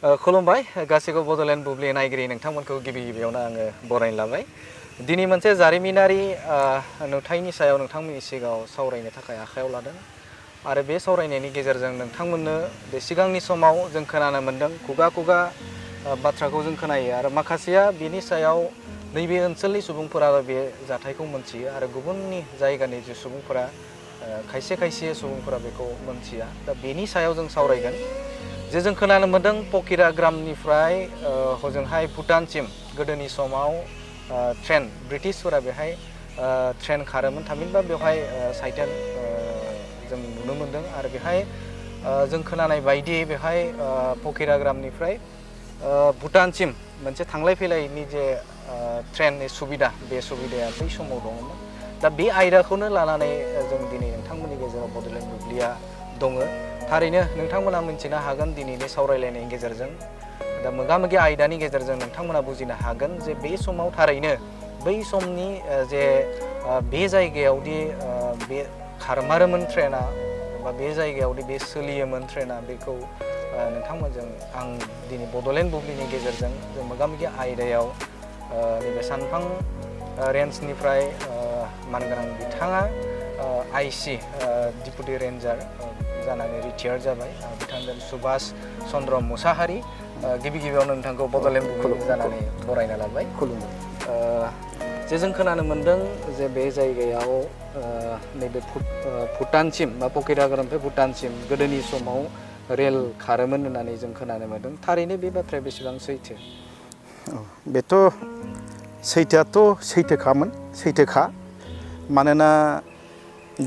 खुलुमबाय गासैबो बड'लेण्ड बुब्लि नायगिरि नोंथांमोनखौ गिबियावनो आङो बरायनो लाबाय। दिनै मोनसे जारिमिनारि नुथायनि सायाव नोंथांमोननि सिगाङाव सावरायनो थाखाय आखायाव लादों आरो बे सावरायनायनि गेजेरजों नोंथांमोननो बे सिगांनि समाव जों खोनानो मोन्दों खुगा बाथ्राखौ जों खोनायो आरो माखासेया बेनि सायाव नैबे ओनसोलनि सुबुंफोराबो बे जाथायखौ मोनथियो आरो गुबुननि जायगानि जे सुबुंफोरा खायसे सुबुंफोरा बेखौ मोनथिया। दा बेनि सायाव जों सावरायगोन जे जों खोनानो मोन्दों पकिरा ग्रामनिफ्राय हजोंहाय भुटानसिम गोदोनि समाव ट्रेन ब्रिटिशफोरा बेहाय ट्रेन खारोमोन थामहिनबा बेवहाय साइकेल जों नुनो मोन्दों आरो बेहाय जों खोनानाय बायदि बेहाय पकिरा ग्रामनिफ्राय भुटानसिम मोनसे थांलाय फैलायनि जे ट्रेननि सुबिदा बे सुबिदाया बै समाव दङमोन। दा बे आयदाखौनो लानानै जों दिनै नोंथांमोननि गेजेराव बड'लेण्ड बुब्लिया दङ। थारैनो नोंथांमोना मिन्थिनो हागोन दिनैनि सावरायलायनायनि गेजेरजों दा मोगा-मोगि आयदानि गेजेरजों नोंथांमोना बुजिनो हागोन जे बे समाव थारैनो बै समनि जे बे जायगायावदि बे खारमारोमोन ट्रेना बा बे जायगायावदि बे सोलियोमोन ट्रेना बेखौ नोंथांमोनजों आं दिनै बड'लेण्ड बुब्लिनि गेजेरजों जों मोगा-मोगि आयदायाव नैबे सानफां रेन्जनिफ्राय मानगोनां बिथाङा आइसि डिपुटि रेन्जार जानानै रिटायार जाबाय बिथांजों सुभाष चन्द्र मुसाहारि। गिबियावनो नोंथांखौ बड'लेण्ड बुब्लि जानानै बरायना लाबाय। जे जों खोनानो मोन्दों जे बे जायगायाव नैबे भुटानसिम बा पकिराग्रामनिफ्राय भुटानसिम गोदोनि समाव रेल खारोमोन होननानै जों खोनानो मोन्दों। थारैनो बे बाथ्राया बेसेबां सैथो? बेथ' सैथोखा मानोना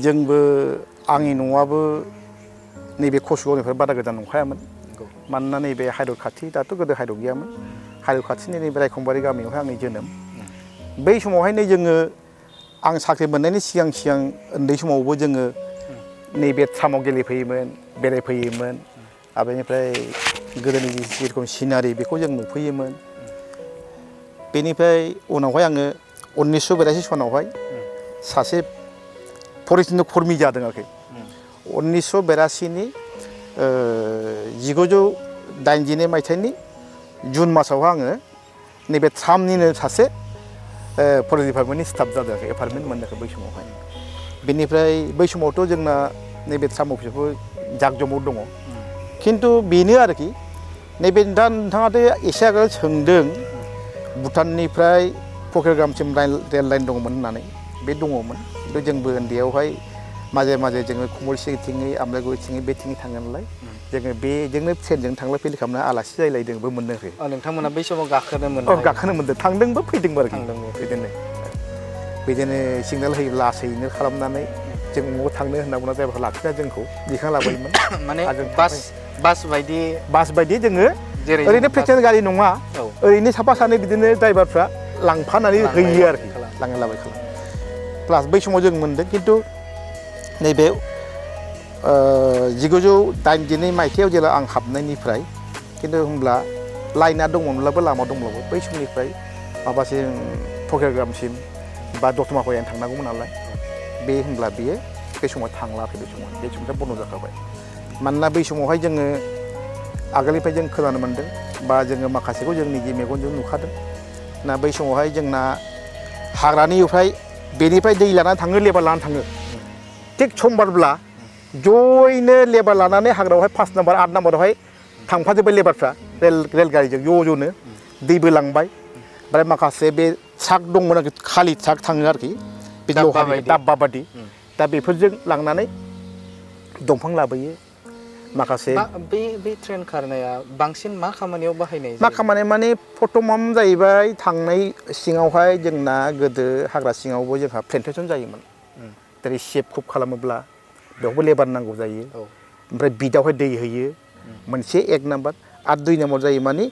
जोंबो आंनि न'आबो नैबे कसुगावनिफ्राय बारा गोजान नंखायामोन। मानोना नैबे हाइरड खाथि, दाथ' गोदो हाइरड गैयामोन, हाइरड खाथिनि नैबे रायखंबारि गामियावहाय आंनि जोनोम। बै समावहायनो जोङो आं साख्रि मोननायनि सिगां उन्दै समावबो जोङो नैबे ट्रामाव गेलेफैयोमोन, बेरायफैयोमोन आरो बेनिफ्राय गोदोनि जेरखम सिनारि बेखौ जों नुफैयोमोन। बेनिफ्राय उनावहाय आङो 1982 सनावहाय सासे फरिस्थिति कर्मि जादों आरोखि। 1982नि 1982 मायथाइनि जुन मासावहाय आङो नैबे ट्रामनिनो सासे फरेस्ट डिपार्टमेन्टनि स्टाफ जादों आरोखि, एपार्टमेन्ट मोनदों बै समावहाय। बेनिफ्राय बै समावथ' जोंना नैबे ट्राम अफिसाबो जाक-जमक दङ। खिन्थु बेनो आरोखि नैबे दा नोंथाङाथ' एसे आगोल सोंदों भुटाननिफ्राय पकिराग्रामसिम रेल लाइन दङमोन होननानै। बे दङमोन, खिन्थु जोंबो उन्दैयावहाय माजे जोङो खमलसिरिथिङै आमलायगुरिथिङै बेथिङै थाङो नालाय जोङो बेजोंनो ट्रेनजों थांलाय फैलाय खालामना आलासि जाहैलायदोंबो मोनदों आरोखि। नोंथांमोना बै समाव गाखोनो मोनदों? गाखोनो मोनदों, थांदोंबो फैदोंबो आरोखि। बिदिनो सिगनेल होयो लासैनो खालामनानै जों न'आव थांनो होनना बुंना ड्राइभारखौ लाखिना जोंखौ दिखांना लाबोयोमोन। माने बास बायदि जोङो ओरैनो पेसेन्जार गारि नङा, ओरैनो साफा सानै बिदिनो ड्राइभारफ्रा लांफानानै होयो आरोखि, लांलाय लाबोलाय खालामो। प्लास बै समाव जों मोनदों खिन्थु नैबे 1982 मायथाइयाव जेला आं हाबनायनिफ्राय खिन्थु होमब्ला लाइना दंमोनब्लाबो लामा दंब्लाबो बै समनिफ्राय माबासिम पकिराग्रामसिम बा दतमाखौहाय थांनांगौमोन नालाय बे होमब्ला बेयो बे समाव थांला आरोखि। बे समाव बन्द' जाखाबाय। मानोना बै समावहाय जोङो आगोलनिफ्राय जों खोनानो मोन्दों बा जोङो माखासेखौ जों निजे मेगनजों नुखादों ना बै समावहाय जोंना हाग्रानिफ्राय बेनिफ्राय दै लानानै थाङो, लेबार लानानै थाङो। थिग समबारब्ला जयैनो लेबार लानानै हाग्रायावहाय 5 नाम्बार 8 नाम्बारावहाय थांफाजोब्बाय लेबारफ्रा रेलगारिजों ज'नो दैबो लांबाय। ओमफ्राय माखासे बे ट्राक दंमोन आरोखि, खालि ट्राक थाङो आरोखि, बे दाब्बा बादि। दा बेफोरजों लांनानै दंफां लाबोयो। माखासे बे ट्रेन खारनाया बांसिन मा खामानियाव बाहायनाय जायो? मा खामानि माने प्रथमाव जाहैबाय थांनाय सिङावहाय जोंना गोदो हाग्रा सिङावबो जोंहा प्लेन्टेसन जायोमोन। जेरै सेप कुप खालामोब्ला बेयावबो लेबार नांगौ जायो। ओमफ्राय बिदावहाय दै होयो मोनसे 1 नाम्बार आरो 2 नाम्बार जायो माने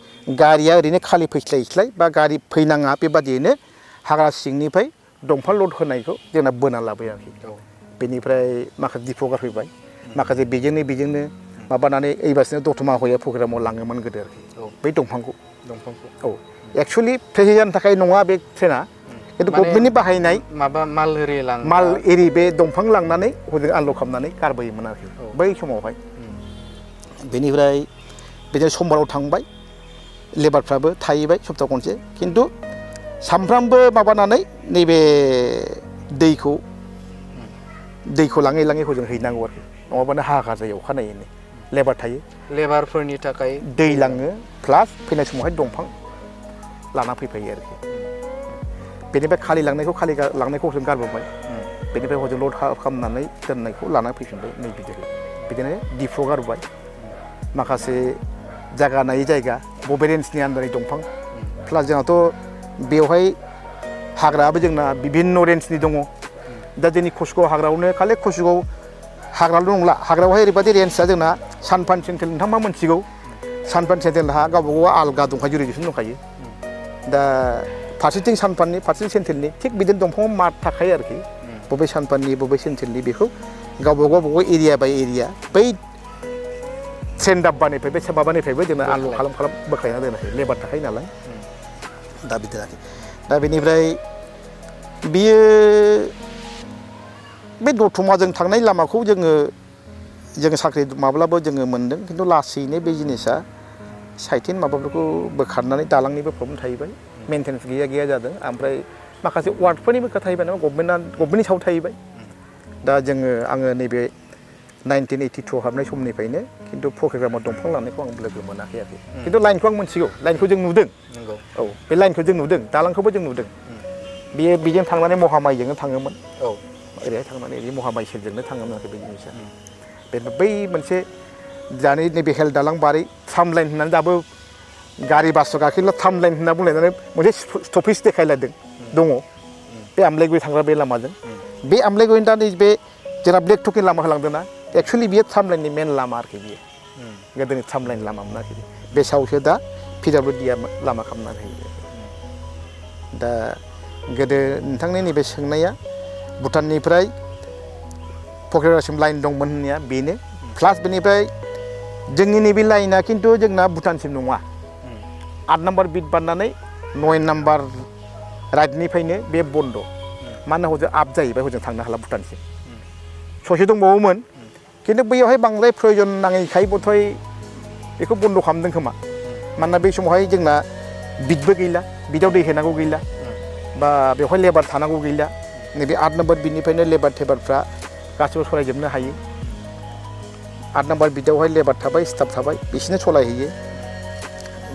गारिया ओरैनो खालि फैस्लाय बा गारि फैनाङा बेबादियैनो हाग्रा सिंनिफ्राय दंफां लद होनायखौ जोंना बोना लाबोयो आरोखि। बेनिफ्राय माखासे दिपआव गारफैबाय, माखासे बेजोंनो माबानानै ओइबासिनो दतमा हयै पकिराग्रामाव लाङोमोन गोदो आरोखि बै दंफांखौ। औ, एक्सुवेलि पेसेन्जारनि थाखाय नङा बे ट्रेना, खिन्थु गभर्नमेन्टनि बाहायनाय माल माल एरि बे दंफां लांनानै हजों आनलड खालामनानै गारबोयोमोन आरोखि बै समावहाय। बेनिफ्राय बिदिनो समबाराव थांबाय लेबारफ्राबो थाहैबाय सप्ताह खनसे खिन्थु सामफ्रामबो माबानानै नैबे दैखौ लाङै लाङै हजों हैनांगौ आरोखि नङाबानो हाहाकार जायो अखानायैनो लेबार थायो लेबारफोरनि थाखाय दै लाङो प्लास फैनाय समावहाय दंफां लाना फैफायो आरोखि बेनिफ्राय खालि लांनायखौ हजों गारबोबाय बेनिफ्राय हजों लड खालामनानै दोननायखौ लाना फैफिनबाय नै बिदिनो दिफु गारबाय माखासे जायगा नायै जायगा बबे रेन्जनि आन्दारनि दंफां प्लास जोंहाथ' बेवहाय हाग्रायाबो जोंना बिभिन्न रेन्जनि दङ दा जोंनि कसुगाव हाग्रायावनो खालि कसुगाव हाग्राल' नंला हाग्रायावहाय ओरैबायदि रेन्जआ जोंना सानफान सेन्ट्रेल नोंथांमा मोनथिगौ सानफान सेन्ट्रेलहा गावबागाव आलगा दंखायो जुरिडिक्सन दंखायो दा फारसेथिं सानफाननि फारसेथिं सेन्ट्रेलनि थिग बिदिनो दंफाङाव मार्क थाखायो आरोखि बबे सानफाननि बबे सेन्ट्रेलनि बेखौ गावबागाव एरिया बाय एरिया बै ट्रेन डाब्बानिफ्राय बे माबानिफ्रायबो जोंना आलु खालाम बोख्लायना दोनाखै लेबार थाखायो नालाय दा बिदि आरोखि दा बेनिफ्राय बियो बे दतमाजों थांनाय लामाखौ जोङो साख्रि माब्लाबो जोङो मोन्दों खिन्थु लासैनो बे जिनिसा साइथिन माबाफोरखौ बोखारनानै दालांनिबो प्रब्लेम थाहैबाय मेनटेनेन्स गैया जादों ओमफ्राय माखासे वार्डफोरनिबो खोथा थाहैबाय नामा गभर्नमेन्टनि सायाव थाहैबाय दा आङो नैबे 1982 हाबनाय समनिफ्रायनो खिन्थु प्रग्रामाव दंफां लानायखौ आं लोगो मोनाखै आरोखि खिन्थु लाइनखौ आं मोनथिगौ लाइनखौ जों नुदों औ बे लाइनखौ जों नुदों दालांखौबो जों नुदों बेजों थांनानै महामाइजोंनो थाङोमोन ओरैहाय थांनानै ओरै महामाइ सेरजोंनो थाङोमोन आरोखि बे जिनिसा बै मोनसे दानि नैबे हेल दालां बारै ट्राम लाइन होननानै दाबो गारि बासआव गाखोयोब्ला ट्राम लाइन होनना बुंलायनानै मोनसे स्टपेज देखायलायदों दङ बे आमलाइगुरि थांग्रा बे लामाजों बे आमलाइगुरिनि दा नैबे जोंना ब्लेक टकिं लामा होलांदोंना एक्सुवेलि बियो ट्राम लाइननि मेन लामा आरोखि बियो गोदोनि ट्राम लाइन लामामोन आरोखि बे सायावसो दा PWDआ लामा खालामनानै होयो दा गोदो नोंथांनि नैबे सोंनाया भुटाननिफ्राय पकेरासिम लाइन दंमोन होननाया बेनो प्लास बेनिफ्राय जोंनि नैबे लाइना खिन्थु जोंना भुटानसिम नङा 8 नाम्बार बिट बारनानै 9 नाम्बार राइटनिफ्रायनो बे बन्द मानोना हजों आप जाहैबाय हजों थांनो हाला भुटानसिम ससे दंबावोमोन खिन्थु बैयावहाय बांद्राय प्रयजन नाङैखाय बथय बेखौ बन्द खालामदों खोमा मानोना बै समावहाय जोंना बिटबो गैला बिटआव दै होनांगौ गैला बा बेवहाय लेबार थानांगौ गैला नैबे 8 नाम्बार बिटनिफ्रायनो लेबार थेबारफ्रा गासिबो सलायजोबनो हायो 8 नाम्बार बिटआवहाय लेबार थाबाय स्टाफ थाबाय बिसोरनो सलायहैयो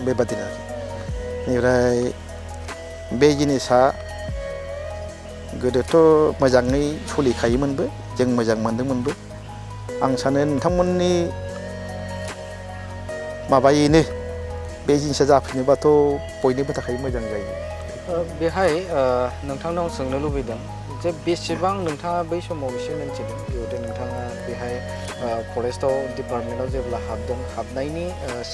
बेबादिनो बेनिफ्राय बे जिनिसा गोदोथ' मोजाङै सोलिखायोमोनबो जों मोजां मोनदोंमोनबो आं सानो नोंथांमोननि माबायैनो बे जिनिसा जाफिनोबाथ' बयनिबो थाखाय मोजां जायो बेहाय नोंथांनाव सोंनो लुबैदों जे बेसेबां नोंथाङा बै समाव एसे मिन्थिदों जिहेतु नोंथाङा बेहाय फरेस्टआव डिपार्टमेन्टआव जेब्ला हाबनायनि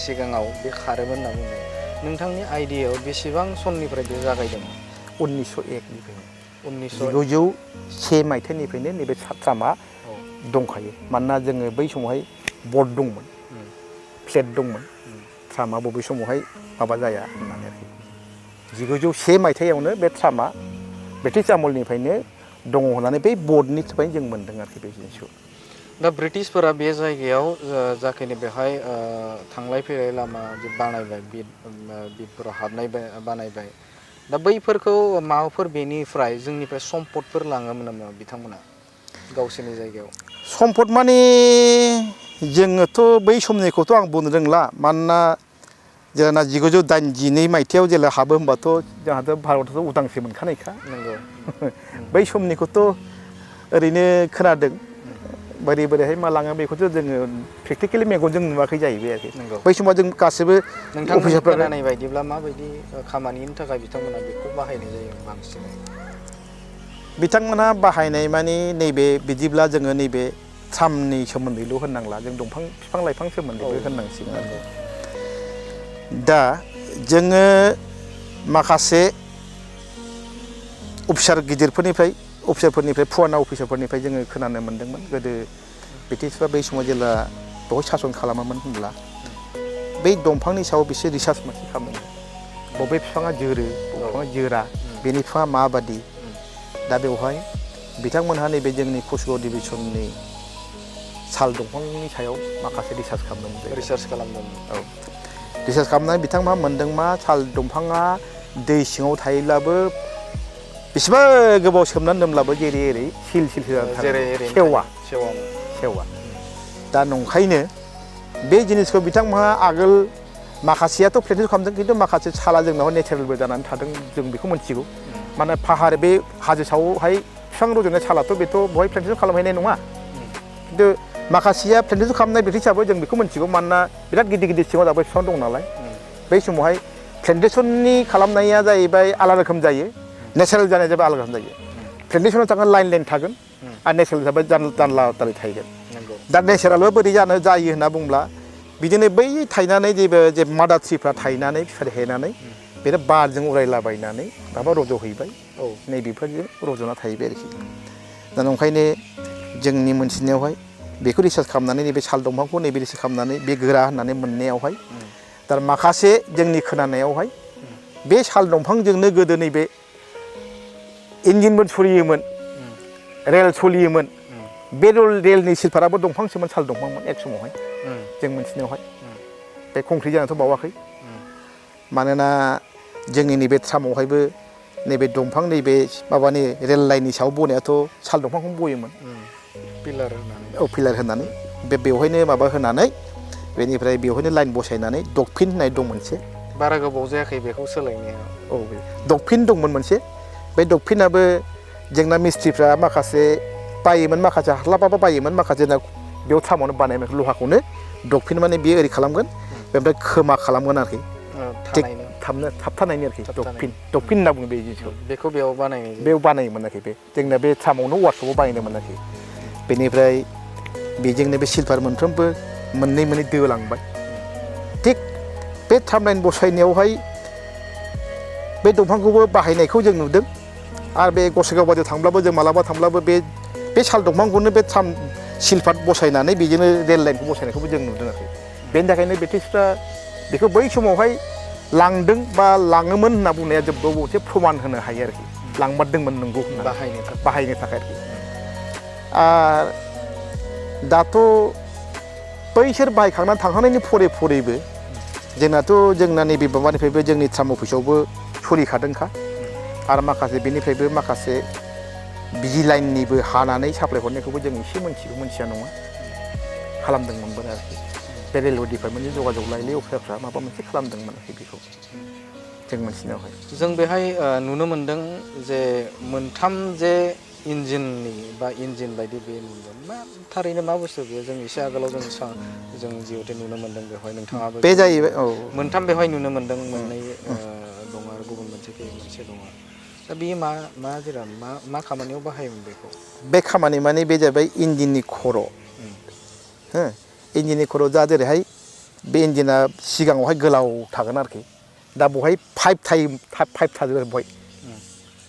सिगाङाव बे खारोमोन होनना बुंदों नोंथांनि आइडियायाव बेसेबां सननिफ्राय बे जागायदोंमोन 1901निफ्रायनो 1901 मायथाइनिफ्रायनो नैबे ट्रामा दंखायो मानोना जोङो बै समावहाय बर्ड दंमोन फ्लेट दंमोन ट्रामा बबे समावहाय माबा जाया होननानै आरोखि 1901 मायथाइयावनो बे ट्रामा ब्रिटिश आमलनिफ्रायनो दङ होननानै बै बर्डनि थाखाय जों मोन्दों आरोखि बे जिनिसखौ दा ब्रिटिशफोरा बे जायगायाव जाखिनि बेहाय थांलाय फैलाय लामा जे बानायबाय बिटफोराव हाबनाय बानायबाय दा बैफोरखौ माबाफोर बेनिफ्राय जोंनिफ्राय सम्पदफोर लाङोमोन नामा बिथांमोना गावसोरनि जायगायाव सम्पद माने जोङोथ' बै समनिखौथ' आं बुंनो रोंला मानोना जोंना 1982 मायथाइयाव जेला हाबो होमबाथ' जोंहाथ' भारतआथ' उदांस्रि मोनखानायखा नंगौ बै समनिखौथ' ओरैनो खोनादों बोरैहाय मा लाङो बेखौथ' जोङो प्रेक्टिकेलि मेगनजों नुवाखै जाहैबाय आरोखि बै समाव जों गासैबो नोंथांमोननि खोनानाय बायदिब्ला माबायदि खामानिनि थाखाय बिथांमोना बेखौ बाहायनाय जायो बांसिनै बिथांमोनहा बाहायनाय माने नैबे बिदिब्ला जोङो नैबे ट्रामनि सोमोन्दैल' होननांला जों बिफां लाइफां सोमोन्दैबो होननांसिगोन आरो दा जोङो माखासे अफिसारफोरनिफ्राय फुवाना अफिसारफोरनिफ्राय जोङो खोनानो मोन्दोंमोन गोदो ब्रिटिशफ्रा बै समाव जेब्ला बेवहाय सासन खालामोमोन होनब्ला बै दंफांनि सायाव बिसोर रिसार्च मोनसे खालामदों बबे बिफाङा जोरो बबे बिफाङा जोरा बेनि बिफाङा माबादि दा बेवहाय बिथांमोनहा नैबे जोंनि कसुगाव डिभिजननि साल दंफांनि सायाव माखासे रिसार्च खालामदोंमोन औ रिसार्च खालामनानै बिथांमोनहा मोन्दों मा साल दंफाङा दै सिङाव थायोब्लाबो बेसेबा गोबाव सोमनानै दोनब्लाबो जेरै एरै सिल सिल सेवा दा नंखायनो बे जिनिसखौ बिथांमोनहा आगोल माखासेयाथ' प्लेन्टेसन खालामदों खिन्थु माखासे साला जोंनाव नेचारेलबो जानानै थादों जों बेखौ मिथिगौ माने पाहार बे हाजो सायावहाय बिफां रज'नाय सालाथ' बेथ' बहाय प्लेन्टेसन खालामहैनाय नङा खिन्थु माखासेया प्लेन्टेसन खालामनाय बे हिसाबै जों बेखौ मिथिगौ मानोना बिराद गिदिर गिदिर सिङाव दाबो बिफां दं नालाय बै समावहाय प्लेन्टेसननि खालामनाया जाहैबाय आलादा रोखोम जायो नेचारेल जानाया जाबाय आलादा रोखोम जायो प्लेन्टेसनाव थागोन लाइन लाइन थागोन आरो नेचारेल जाबाय दानला दानला थाहैगोन दा नेचारेलबो बोरै जायो होनना बुंब्ला बिदिनो बै थायनानै जे मादार ट्रिफ्रा थायनानै फिथाइ थायनानै बेनो बारजों उरायलाबायनानै माबा रज'हैबाय नै बेफोरजों रज'ना थाहैबाय आरोखि दा ओंखायनो जोंनि मोनथिनायावहाय बेखौ रिसार्च खालामनानै नैबे साल दंफांखौ नैबे रिसार्च खालामनानै बे गोरा होननानै मोननायावहाय दा माखासे जोंनि खोनानायावहाय बे साल दंफांजोंनो गोदो नैबे इन्जिनबो सलियोमोन रेल सलियोमोन बे रेलनि सिलफोराबो दंफांसोमोन साल दंफांमोन एक समावहाय जों मोनथिनायावहाय बे कंक्रिट जानाथ' बावाखै मानोना जोंनि नैबे ट्रामावहायबो नैबे दंफां नैबे माबानि रेल लाइननि सायाव बनायाथ' साल दंफांखौनो बयोमोन पिलार होनानै बेवहायनो माबा होनानै बेनिफ्राय बेवहायनो लाइन बसायनानै डगफिन होननाय दं मोनसे बारा गोबाव जायाखै बेखौ सोलायनाया डगफिन दंमोन मोनसे बे डगफिनाबो जोंना मिस्ट्रिफ्रा माखासे बायोमोन माखासे हास्लाबाबा बायोमोन माखासे बेयाव ट्रामावनो बानायोमोन लहाखौनो डगफिन माने बेयो ओरै खालामगोन बेनिफ्राय खोमा खालामगोन आरोखि थाबथानायनि आरोखि डगफिन होनना बुङो बे जिनिसखौ बेखौ बेयाव बानायोमोन आरोखि बे जोंना बे ट्रामावनो वार्कशपआव बानायदोंमोन आरोखि बेनिफ्राय बेजोंनो बे सिलभार मोनफ्रोमबो मोननै दोलांबाय थिग बे ट्राम लाइन बसायनायावहाय बे दंफांखौबो बाहायनायखौ जों नुदों आरो बे गसाइगाव बादियाव थांब्लाबो जों मालाबा थांब्लाबो बे साल दंफांखौनो बे ट्राम सिलभार बसायनानै बेजोंनो रेल लाइनखौ बसायनायखौबो जों नुदों आरोखि बेनि थाखायनो ब्रिटिशफ्रा बेखौ बै समावहाय लांदों बा लाङोमोन होनना बुंनाया जोबोद मोनसे प्रमान होनो हायो आरोखि लांमारदोंमोन नंगौ होनना बाहायनो थाखाय आरोखि आरो दाथ' बैसोर बाहायखांनानै थांखांनायनि फरेबो जोंना नैबे माबानिफ्रायबो जोंनि ट्राम अफिसावबो सोलिखादोंखा आरो माखासे बेनिफ्रायबो माखासे बिजि लाइननिबो हानानै साप्लाय हरनायखौबो जों एसे मोनथिया नङा खालामदोंमोनबो आरोखि बे रेलवे डिपार्टमेन्टनि जगाजग लायलै अफिसारफ्रा माबा मोनसे खालामदोंमोन आरोखि बेखौ जों मोनथिनायावहाय जों बेहाय नुनो मोनदों जे मोनथाम जे इन्जिन बायदि बे नुदों मा थारैनो मा बुस्थु बेयो जों एसे आगोलाव जों जिहेतु नुनो मोनदों बेवहाय नोंथाङाबो बे जाहैबाय मोनथाम बेवहाय नुनो मोनदों मोननै दं आरो गुबुन मोनसे दङ दा बेयो मा जिराद मा खामानियाव बाहायोमोन बेखौ बे खामानि माने बे जाबाय इन्जिननि खर' इन्जिननि खर' दा जेरैहाय बे इन्जिना सिगाङावहाय गोलाव थागोन आरोखि दा बहाय पाइप थाजोबो बहाय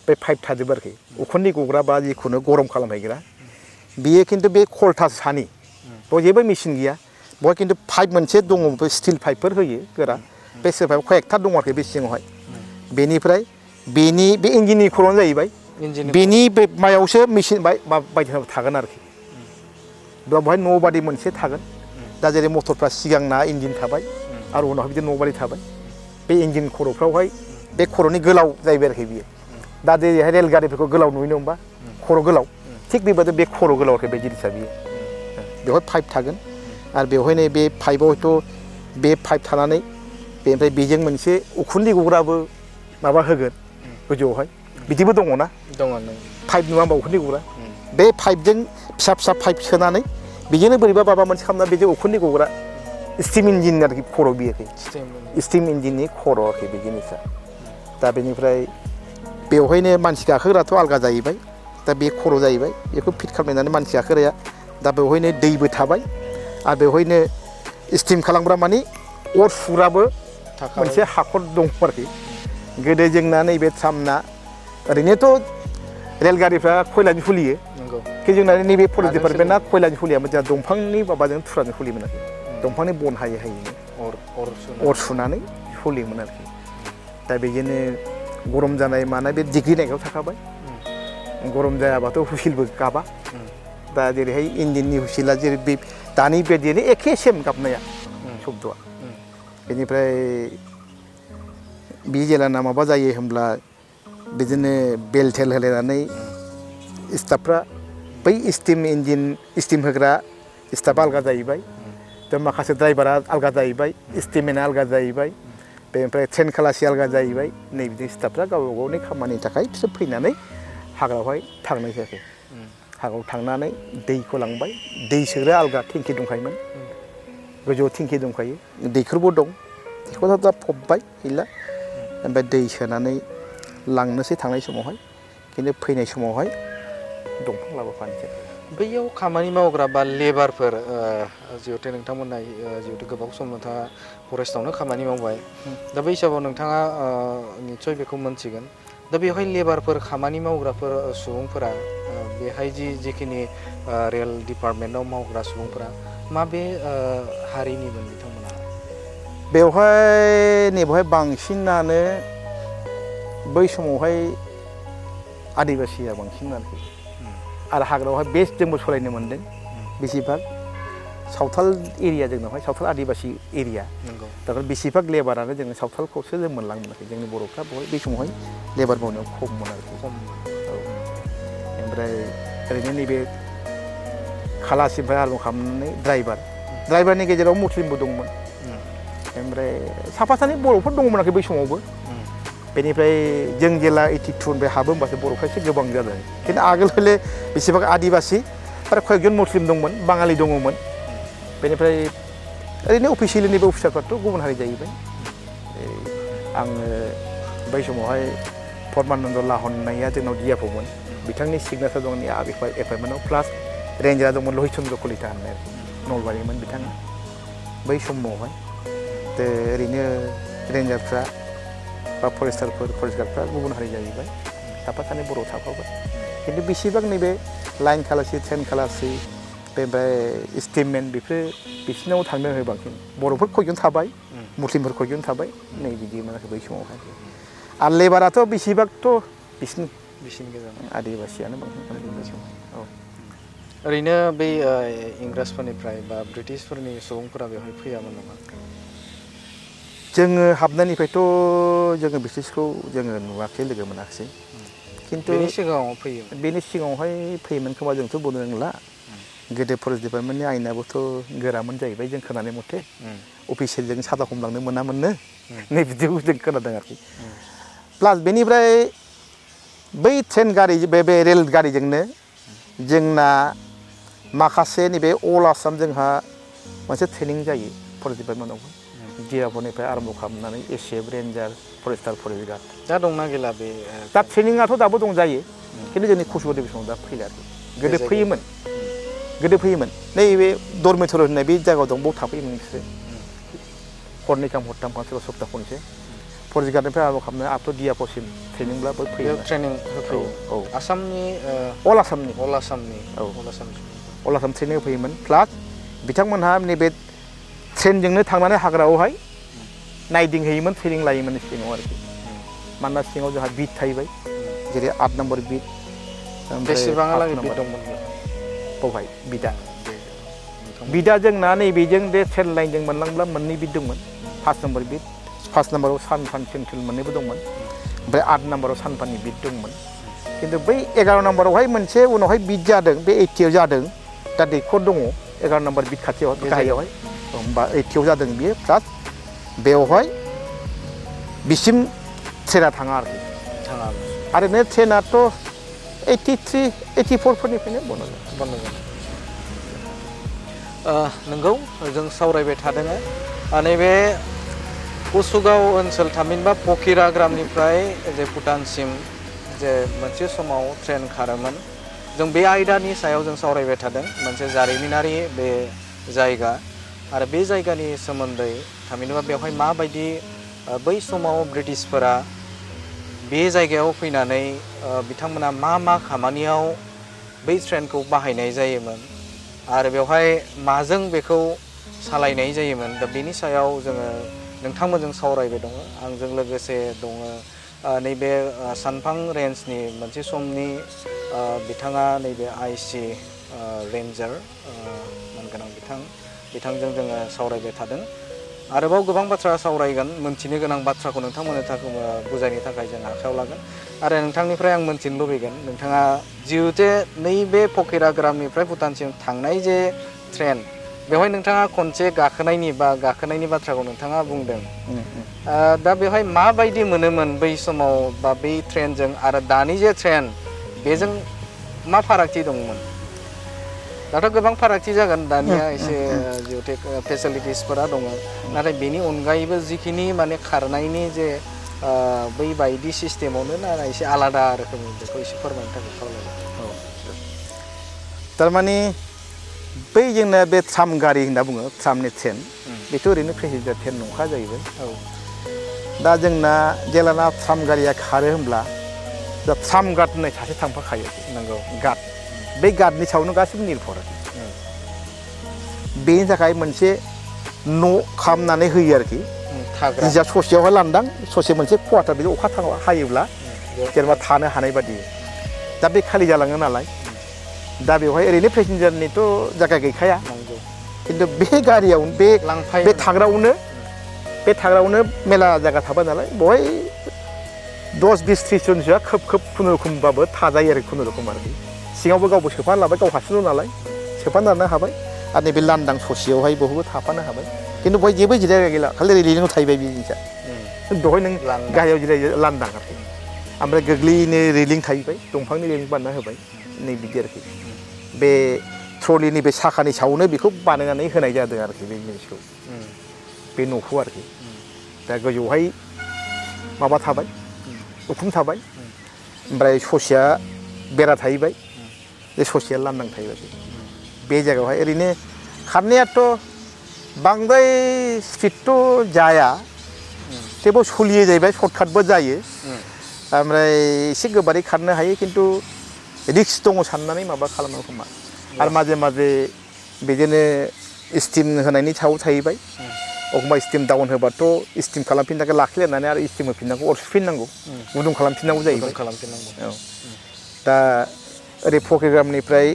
बे पाइप थाजोबो आरोखि उखुन्दै गग्रा बा जिखुनु गरम खालामहैग्रा बियो खिन्थु बे खलथा सानि बेयाव जेबो मेचिन गैया बहाय खिन्थु पाइप मोनसे दङ स्टिल पाइपफोर होयो गोरा बे स्टिल पाइप कয়েকটা दङ आरोखि बे सिङावहाय बेनिफ्राय बे इन्जिननि खर'आनो जाहैबाय बेनि बे मायावसो मेचिन बायदिसिना थागोन आरोखि दा बहाय न' बादि मोनसे थागोन दा जेरै मटरफ्रा सिगांना इन्जिन थाबाय आरो उनावहाय बिदिनो न' बादि थाबाय बे इन्जिन खर'फ्रावहाय बे खर'नि गोलाव जाहैबाय आरोखि बियो दा जेरैहाय रेलगारिफोरखौ गोलाव नुयो होमबा खर' गोलाव थिग बेबायदि बे खर' गोलाव आरोखि बे जिनिसा बियो बेवहाय पाइप थागोन आरो बेवहायनो बे पाइपआव हयथ' बे पाइप थानानै बेनिफ्राय बेजों मोनसे उखुन्दै गग्राबो माबा होगोन गोजौआवहाय बिदिबो दङना पाइप नङा होमबा उखुन्दै गग्रा बे पाइपजों फिसा पाइप सोनानै बेजोंनो बोरैबा माबा मोनसे खालामना बेजों उखुन्दै गग्रा स्टिम इन्जिन आरोखि खर' बियो स्टिम इन्जिननि खर' आरोखि बे जिनिसा दा बेनिफ्राय बेवहायनो मानसि गाखोग्राथ' आलगा जाहैबाय दा बे खर' जाहैबाय बेखौ फिट खालामनानै मानसि गाखोग्राया दा बेवहायनो दैबो थाबाय आरो बेवहायनो स्टिम खालामग्रा माने अर सुग्राबो मोनसे हाखर दं आरोखि गोदो जोंना नैबे ट्रामना ओरैनोथ' रेलगारिफ्रा खयलाजों सोलियो कि जोंना नैबे फरेस्ट डिपार्टमेन्टआ खयलाजों सोलियामोन जोंहा दंफांनि माबाजों थुराजों सोलियोमोन आरोखि दंफांनि बन हायैनो अर सुनानै सोलियोमोन आरोखि दा बेजोंनो गरम जानाय मानाय बे डिग्री नायगायाव थाखाबाय गरम जायाबाथ' हुइसेलबो गाबा दा जेरैहाय इन्जिननि हुइसेला जेरै बे दानि बायदियैनो एखे सेम गाबनाया शब्दआ बेनिफ्राय बे जेलाना माबा जायो होनब्ला बिदिनो बेल थेल होलायनानै स्टाफफ्रा बै स्टिम इन्जिन स्टिम होग्रा स्टाफा आलगा जाहैबाय दा माखासे ड्राइभारा आलगा जाहैबाय स्टिमेना आलगा जाहैबाय बेनिफ्राय ट्रेन खालासि आलगा जाहैबाय नै बिदि स्टाफफ्रा गावबा गावनि खामानिनि थाखाय बिसोर फैनानै हाग्रायावहाय थांनाय जायाखै हाग्रायाव थांनानै दैखौ लांबाय दै सोग्रा आलगा टेंकि दंखायोमोन गोजौआव टेंकि दंखायो दैखरबो दं बेखौ दा फबबाय गैला ओमफ्राय दै सोनानै लांनोसै थांनाय समावहाय खिन्थु फैनाय समावहाय दंफां लाबोफानोसै बैयाव खामानि मावग्रा बा लेबारफोर जिहेथु नोंथांमोना जिहेतु गोबाव सम नोंथाङा फरेस्टआवनो खामानि मावबाय दा बै हिसाबाव नोंथाङा निस्सय बेखौ मोनथिगोन दा बेवहाय लेबारफोर खामानि मावग्राफोर सुबुंफोरा बेहाय जिखिनि रेल डिपार्टमेन्टआव मावग्रा सुबुंफोरा माबे हारिनिमोन बिथांमोना बेवहाय बांसिनानो बै समावहाय आदिबासिया बांसिन आरोखि आरो हाग्रायावहाय बेस्ट जोंबो सलायनो मोन्दों बेसिभाग सावथाल एरिया जोंनावहाय सावथाल आदिबासि एरिया दा बेसिभाग लेबारानो जोङो सावथालखौसो जों मोनलांनो मोनाखै जोंनि बर'फ्रा बहाय बे समावहाय लेबार मावनायाव खममोन आरोखि औ ओमफ्राय ओरैनो नैबे खालासिनिफ्राय आरम्भ खालामनानै ड्राइभारनि गेजेराव मुस्लिमबो दंमोन ओमफ्राय साफा सानै बर'फोर दङमोन आरोखि बै समावबो बेनिफ्राय जों जेला 82निफ्राय हाबो होमबासो बर'फ्रा एसे गोबां जादों खिन्थु आगोल हले बेसेबां आदिबासि आरो कয়েকজন मुस्लिम दंमोन बाङालि दङमोन बेनिफ्राय ओरैनो अफिसियेलि नैबे अफिसारफ्राथ' गुबुन हारि जाहैबाय आङो बै समावहाय परमानन्द लाहननाया जोंनाव डिएफअमोन बिथांनि सिगनेचार दं एपइन्टमेन्टआव प्लास रेन्जारा दंमोन लहित चन्द्र कलिता होननाय नलबारिमोन बिथाङा बै समावहाय ओरैनो रेन्जारफ्रा बा फरेस्ट गार्डफ्रा गुबुन हारि जाहैबाय साफा सानै बर' थाफाबाय खिन्थु बेसेबां नैबे लाइन खालासि ट्रेन खालासि बेनिफ्राय स्टिममेन बेफोर बिसिनाव थांनो हो बांसिन बर'फोर कयजन थाबाय मुस्लिमफोर कयजन थाबाय नै बिदिमोन आरोखि बै समावहाय आरो लेबाराथ' बेसेबांथ' बिसिनि गेजेराव आदिबासियानो बांसिन बै समाव औ ओरैनो बै इंराजफोरनिफ्राय बा ब्रिटिशफोरनि सुबुंफोरा बेवहाय फैयामोन नामा जोङो हाबनायनिफ्रायथ' जोङो ब्रिटिशखौ जोङो नुवाखै लोगो मोनाखिसै खिन्थु बेनि सिगाङावहाय फैयोमोन खोमा जोंथ' बुंनो रोंला गोदो फरेस्ट डिपार्टमेन्टनि आयेनाबोथ' गोरामोन जाहैबाय जों खोनानाय मथे अफिसियेलजों सादा हमलांनो मोनामोननो नै बिदिखौ जों खोनादों आरोखि प्लास बेनिफ्राय बै ट्रेन गारि बे रेल गारिजोंनो जोंना माखासे नैबे अल आसाम जोंहा मोनसे ट्रेनिं जायो फरेस्ट डिपार्टमेन्टआवबो डिएफअनिफ्राय आरम्भ खालामनानै एसिएफ रेन्जार फरेस्टार फरेस्ट गार्ड दा दंना गैला बे दा ट्रेनिंआथ' दाबो दंजायो खिन्थु जोंनि कसुगा डिभिसनाव दा फैला आरोखि गोदो फैयोमोन नैबे दरमेटर होननाय बे जायगायाव दं बाव थाफैयोमोन बिसोरो हरनैथाम हरथाम सोरबा सप्ता खनसे फरेस्ट गार्डनिफ्राय आरम्भ खालामनानै आप टु डिएफअसिम ट्रेनिंब्लाबो फैयो ट्रेनिं होफैयो औ आसामनि अल आसामनि अल आसाम ट्रेनिं होफैयोमोन प्लास बिथांमोनहा नैबे ट्रेनजोंनो थांनानै हाग्रायावहाय नायदिंहैयोमोन ट्रेनिं लायोमोन सिङाव आरोखि मानोना सिङाव जोंहा बिट थाहैबाय जेरै 8 नम्बर बिट बेसेबांहालागै बिट दंमोन बावहाय बिटआ जोंना नैबेजों बे ट्रेन लाइनजों मोनलांब्ला मोननै बिट दंमोन 5 नम्बर बिट 5 नम्बराव सानफान सेन्ट्रेल मोननैबो दंमोन ओमफ्राय 8 नम्बराव सानफाननि बिट दंमोन खिन्थु बै 11 नम्बरावहाय मोनसे उनावहाय बिट जादों बे 80आव जादों दा दैखर दङ 11 नम्बर बिट खाथियाव गाहायावहाय होमबा 80आव जादों बियो प्लास बेवहाय बिसिम ट्रेना थाङा आरोखि ओरैनो ट्रेनाथ' 83, 84फोरनिफ्रायनो बन्द जादों नंगौ जों सावरायबाय थादों नैबे कसुगाव ओनसोल थामहिनबा फकिरा ग्रामनिफ्राय जे भुटानसिम जे मोनसे समाव ट्रेन खारोमोन जों बे आयदानि सायाव जों सावरायबाय थादों मोनसे जारिमिनारि बे जायगा आरो बे जायगानि सोमोन्दै थामहिनबा बेवहाय माबायदि बै समाव ब्रिटिशफोरा बे जायगायाव फैनानै बिथांमोना मा खामानियाव बै ट्रेनखौ बाहायनाय जायोमोन आरो बेवहाय माजों बेखौ सालायनाय जायोमोन दा बेनि सायाव जोङो नोंथांमोनजों सावरायबाय दङ आंजों लोगोसे दङ नैबे सानफां रेन्जनि मोनसे समनि बिथाङा नैबे आइसि रेन्जार मानगोनां बिथांजों जोङो सावरायबाय थादों आरोबाव गोबां बाथ्रा सावरायगोन मोनथिनो गोनां बाथ्राखौ नोंथांमोननो थाखाय बुजायनो थाखाय जों आखायाव लागोन आरो नोंथांनिफ्राय आं मोनथिनो लुबैगोन नोंथाङा जिहुते नैबे फकिराग्रामनिफ्राय भुटानसिम थांनाय जे ट्रेन बेवहाय नोंथाङा खनसे गाखोनायनि बाथ्राखौ नोंथाङा बुंदों दा बेवहाय माबायदि मोनोमोन बै समाव बा बै ट्रेनजों आरो दानि जे ट्रेन बेजों मा फारागथि दंमोन दाथ' गोबां फारागथि जागोन दानिया एसे जिहुते फेसिलिटिसफोरा दङ नाथाय बेनि अनगायैबो जिखिनि माने खारनायनि जे बै बायदि सिस्टेमावनो ना एसे आलादा रोखोमनि बेखौ एसे फोरमायनो थाखाय खावलायबाय थारमाने बै जोंना बे ट्राम गारि होनना बुङो ट्रामनि ट्रेन बेथ' ओरैनो पेसेन्जार ट्रेन नंखा जाहैबाय दा जोंना जेलाना ट्राम गारिया खारो होमब्ला दा ट्राम गार्ड होननाय सासे थांफाखायो नंगौ गार्ड बे गार्डनि सायावनो गासिबो निर्भर बेनि थाखाय मोनसे न' खालामनानै होयो आरोखि निजा ससेयावहाय लांदां ससे मोनसे क्वार्टार बिदि अखा हायोब्ला जेनेबा थानो हानाय बादि दा बे खालि जालाङो नालाय दा बेवहाय ओरैनो पेसेन्जारनिथ' जायगा गैखाया खिन्थु बे गारियावनो बे थाग्रायावनो मेला जायगा थाबाय नालाय बेवहाय 10-20-30 जनसोआ खोब खुनुरुखुमबाबो थाजायो आरो खुनुरुखुम आरोखि सिङावबो गावबो सोफाना लाबाय गाव हारसिंल' नालाय सोफाना लानो हाबाय आरो नैबे लांदां ससेयावहाय बयबो थाफानो हाबाय खिन्थु बहाय जेबो जिरायगा गैला खालि रेलिंआव थाहैबाय बे जिनिसा दहाय नों गाहायाव जिरायो लांदां आरोखि ओमफ्राय गोग्लैनो रेलिं थाहैबाय दंफांनि रेलिं बानायना होबाय नै बिदि आरोखि बे ट्रलिनि बे साखानि सायावनो बेखौ बानायनानै होनाय जादों आरोखि बे जिनिसखौ बे न'खौ आरोखि दा गोजौहाय माबा थाबाय उखुम थाबाय ओमफ्राय ससेया बेरा थाहैबाय बे ससेया लांदां थाहैबाय बे जायगायावहाय ओरैनो खारनायाथ' बांद्राय स्पिडथ' जाया थेवबो सोलियो जाहैबाय सर्टकाटबो जायो ओमफ्राय एसे गोबारै खारनो हायो खिन्थु रिक्स दङ साननानै माबा खालामो खोमा आरो माजे माजे बिदिनो स्टिम होनायनि सायाव थाहैबाय एखमबा स्टिम डाउन होबाथ' स्टिम खालामफिननो थाखाय लाखिलायनानै आरो स्टिम होफिननांगौ अर सुफिननांगौ गुदुं खालामफिननांगौ जाहैबाय औ दा ओरै फकिराग्रामनिफ्राय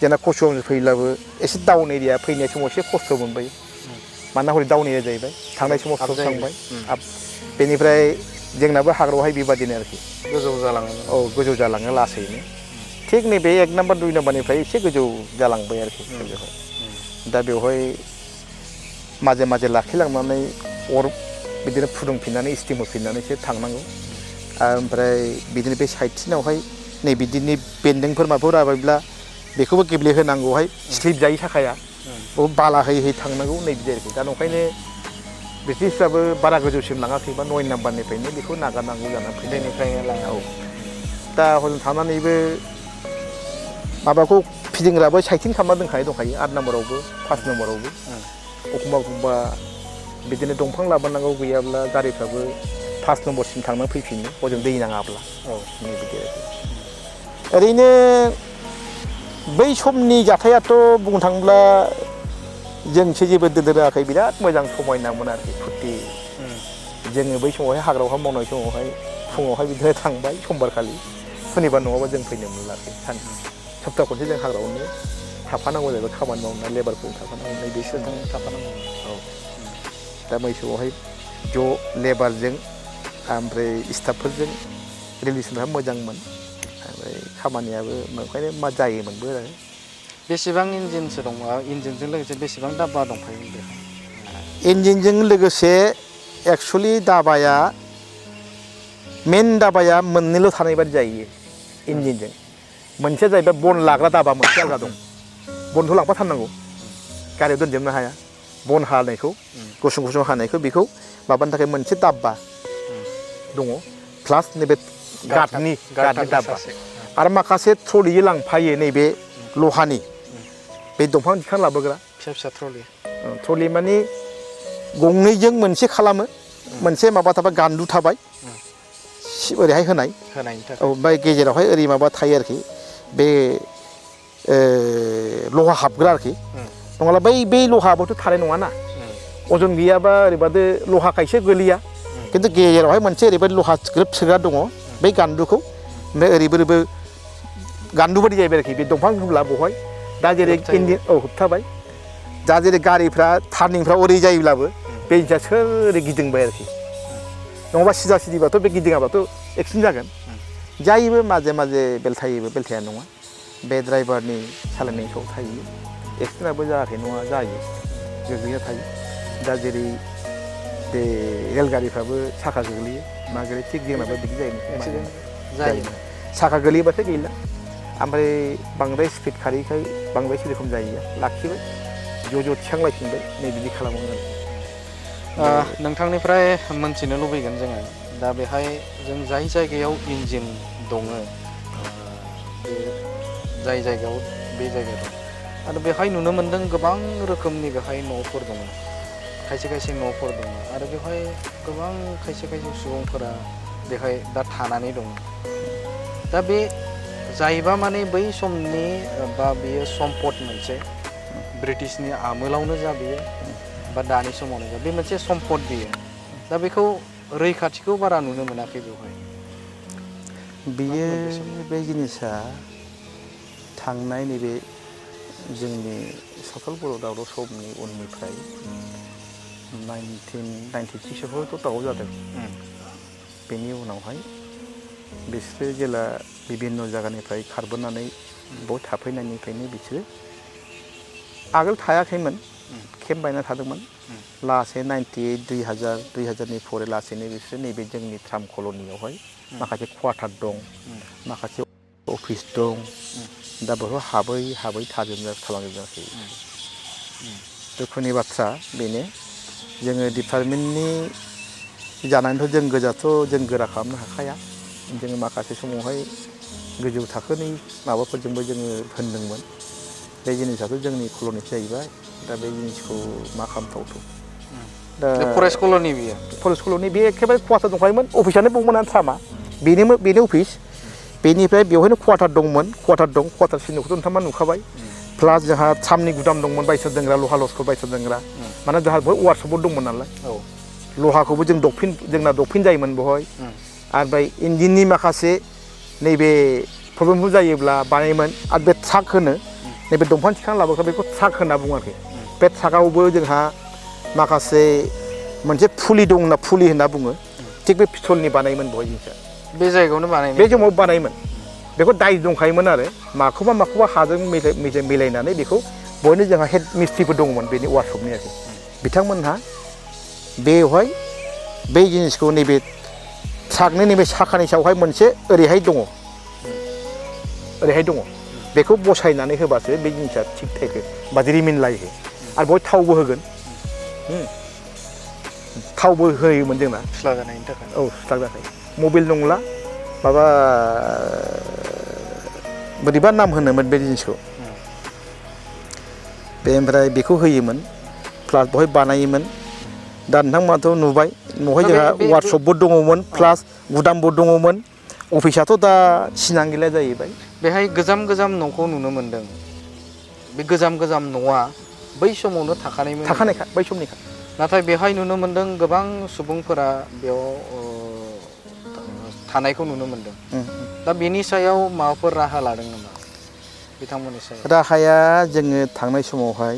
जोंना कचुगावनिफ्राय फैब्लाबो एसे डाउन एरिया फैनाय समाव एसे खस्थ' मोनबाय मानोना हरै डाउन एरिया जाहैबाय थांनाय समाव स्टप थांबाय बेनिफ्राय जोंनाबो हाग्रायावहाय बेबादिनो आरोखि गोजौ जालाङो औ गोजौ जालाङो लासैनो थिग नैबे 1 नाम्बार 2 नाम्बारनिफ्राय एसे गोजौ जालांबाय आरोखि बेवहाय दा बेवहाय माजे माजे लाखिलांनानै अर बिदिनो फुदुंफिननानै स्टिम होफिननानैसो थांनांगौ ओमफ्राय बिदिनो बे साइडथिनावहाय नै बिदिनो बेन्दोंफोर माबाफोर राबायब्ला बेखौबो गेब्लेहोनांगौहाय स्लिप जायै थाखाया बेयाव बाला होयै थांनांगौ नै बिदि आरोखि दा नंखायनो ब्रिटिशफ्राबो बारा गोजौसिम लाङाखैबा 9 नाम्बारनिफ्रायनो बेखौ नागारनांगौ जानानै फैनायनिफ्रायनो लाङो दा हजों थानानैबो माबाखौ फिदिंग्राबो साइथिं खालामना दंखायो 8 नाम्बारावबो 5 नाम्बारावबो एखमबा बिदिनो दंफां लाबोनांगौ गैयाब्ला गारिफ्राबो 5 नम्बरसिम थांनानै फैफिनो हजों दै नाङाब्ला नै बिदि आरोखि ओरैनो बै समनि जाथायाथ' बुंनो थाङोब्ला जोंसो जेबो दोनदोराखै बिराद मोजां समायनामोन आरोखि फुर्ति जोङो बै समावहाय हाग्रायावहाय मावनाय समावहाय फुङावहाय बिदिनो थांबाय समबारखालि सुनिबार नङाबा जों फैनो मोनला आरोखि सप्ता खनसे जों हाग्रायावनो थाफानांगौ जाहैबाय खामानि मावनाय लेबारफोरजों थाफानांगौ बिसोरजों थाफानांगौ औ दा बै समावहाय ज' लेबारजों ओमफ्राय स्टाफफोरजों रिलेसनफ्रा मोजांमोन ओमफ्राय खामानियाबो ओंखायनो मा जायोमोनबो आरो बेसेबां इन्जिनसो दं इन्जिनजों लोगोसे बेसेबां दाब्बा दंफायो बेहाय इन्जिनजों लोगोसे एक्सुवेलि दाबाया मेन दाबाया मोननैल' थानाय बादि जायो इन्जिनजों मोनसेया जाहैबाय बन लाग्रा दाबा मोनसे आलादा दं बनखौ लांफाथारनांगौ गारियाव दोनजोबनो हाया बन हानायखौ गुसुं गुसुं हानायखौ बेखौ माबानो थाखाय मोनसे दाब्बा दङ प्लास नैबे गार्डनि दाब्बा आरो माखासे ट्रलिजों लांफायो नैबे लहानि बे दंफां दिखांना लाबोग्रा फिसा फिसा ट्रलि माने गंनैजों मोनसे खालामो मोनसे माबा थाबाय गान्दु थाबाय ओरैहाय होनायनि थाखाय औ ओमफ्राय गेजेरावहाय ओरै माबा थायो आरोखि बे लहा हाबग्रा आरोखि नङाब्ला बै लहाबोथ' थानाय नङाना अजन गैयाबा ओरैबादि लहाखायसो गोलैया खिन्थु गेजेरावहाय मोनसे ओरैबायदि लहा ग्रोब सोग्रा दङ बै गान्दुखौ ओमफ्राय ओरैबो गान्दु बायदि जाहैबाय आरोखि बे दंफां होब्ला बेवहाय दा जेरै इन्जिन औ होबथाबाय दा जेरै गारिफ्रा टार्निंफ्राव ओरै जायोब्लाबो बे जिनिसा सोर गिदिंबाय आरोखि नङाबा सिदा सिदिबाथ' बे गिदिङाबाथ' एक्सिडेन्ट जागोन जायोबो माजे माजे बेलथायोबो बेलथाया नङा बे ड्राइभारनि सालायनायनि सायाव थायो एक्सिडेन्टआबो जायाखै नङा जायो गोग्लैना थायो दा जेरै बे रेलगारिफ्राबो साखा गोग्लैयो मा गोग्लैयो थिग जोंनाबो बिदि जायो साखा गोग्लैबाथाय गैला ओमफ्राय बांद्राय स्पिड खारैखाय बांद्राय सेरखम जायो लाखिबाय ज' थिखांलायफिनबाय नै बिदि खालामोमोन नोंथांनिफ्राय मोनथिनो लुबैगोन जोङो दा बेहाय जों जाय जायगायाव इन्जिन दङ बे जाय जायगायाव बे जायगा दं आरो बेहाय नुनो मोन्दों गोबां रोखोमनि बेहाय न'फोर दङ खायसे खायसे न'फोर दङ आरो बेवहाय गोबां खायसे खायसे सुबुंफोरा बेहाय दा थानानै दङ दा बे जायबा माने बै समनि बा बेयो सम्पद मोनसे ब्रिटिशनि आमोलावनो जा बेयो बा दानि समावनो जा बे मोनसे सम्पद बियो दा बेखौ रैखाथिखौ बारा नुनो मोनाखै बेवहाय बियो बे जिनिसा थांनाय नैबे जोंनि सावथाल बर' दावराव समनि उननिफ्राय 1996 दावराव जादों बेनि उनावहाय बिसोरो जेला बिभिन्न जायगानिफ्राय खारबोनानै बाव थाफैनायनिफ्रायनो बिसोरो आगोल थायाखैमोन केम्प बायना थादोंमोन लासै 98 2000नि फरे लासैनो बिसोरो नैबे जोंनि ट्राम कल'नियावहाय माखासे क्वार्टार दं माखासे अफिस दं दा बेखौ हाबै थालांजोबनासै दुखुनि बाथ्रा बेनो जोङो डिपार्टमेन्टनि जानानैथ' जों गोजाथ' जों गोरा खालामनो हाखाया जोङो माखासे समावहाय गोजौ थाखोनि माबाफोरजोंबो जोङो होनदोंमोन बे जिनिसाथ' जोंनि कल'निसो जाहैबाय दा बे जिनिसखौ मा खालामथावथाव दा फरेस्ट कल'नि बियो फरेस्ट कल'नि बे एखेबारे क्वार्टार दंखायोमोन अफिसानो बुंमोन ट्रामा बेनो अफिस बेनिफ्राय बेवहायनो क्वार्टार दंमोन क्वार्टार दं क्वार्टार सिनखौथ' नोंथाङा नुखाबाय प्लास जोंहा ट्रामनि गुदाम दंमोन बायसर दोंग्रा लहा लस्कर बायसर दोंग्रा माने जोंहा बेवहाय वार्कशपबो दंमोन नालाय लहाखौबो जों जोंना दफिन जायोमोन बेवहाय आरो ओमफ्राय इन्जिननि माखासे नैबे प्रब्लेमफोर जायोब्ला बानायोमोन आरो बे ट्राक होनो नैबे दंफां थिखांना लाबोग्रा बेखौ ट्राक होनना बुङो आरोखि बे ट्राकआवबो जोंहा माखासे मोनसे पुलि होनना बुङो थिग बे पिथलनि बानायोमोन बेवहाय जिनिसा बे जायगायावनो बानायनाय बे समाव बानायोमोन बेखौ दाय दंखायोमोन आरो माखौबा हाजों मिलायनानै बेखौ बयनो जोंहा हेड मिस्ट्रिफोर दंमोन बेनि वार्कशपनि आरोखि बिथांमोनहा बेवहाय बे जिनिसखौ नैबे ट्राकनि नैबे साखानि सायावहाय मोनसे ओरैहाय दङ बेखौ बसायनानै होबासो बे जिनिसा थिग थायो बादि रिमिनलायो आरो बेवहाय थावबो होगोन थावबो होयोमोन जोंना सुस्ला जानायनि थाखाय औ सुस्ला जानाय मबिल नंला माबा बोरैबा नाम होनोमोन बे जिनिसखौ बे ओमफ्राय बेखौ होयोमोन प्लास बेवहाय बानायोमोन दा नोंथांमोनाथ' नुबाय बेवहाय जोंहा वार्कशपबो दङमोन प्लास गुदामबो दङमोन अफिसाथ' दा सिनां गैला जाहैबाय बेहाय गोजाम न'खौ नुनो मोन्दों बे गोजाम न'आ बै समावनो थाखानायखा बै समनिखा नाथाय बेहाय नुनो मोन्दों गोबां सुबुंफोरा बेयाव थानायखौ नुनो मोन्दों दा बेनि सायाव माबाफोर राहा लादों नामा बिथांमोननि सायाव राहाया जोङो थांनाय समावहाय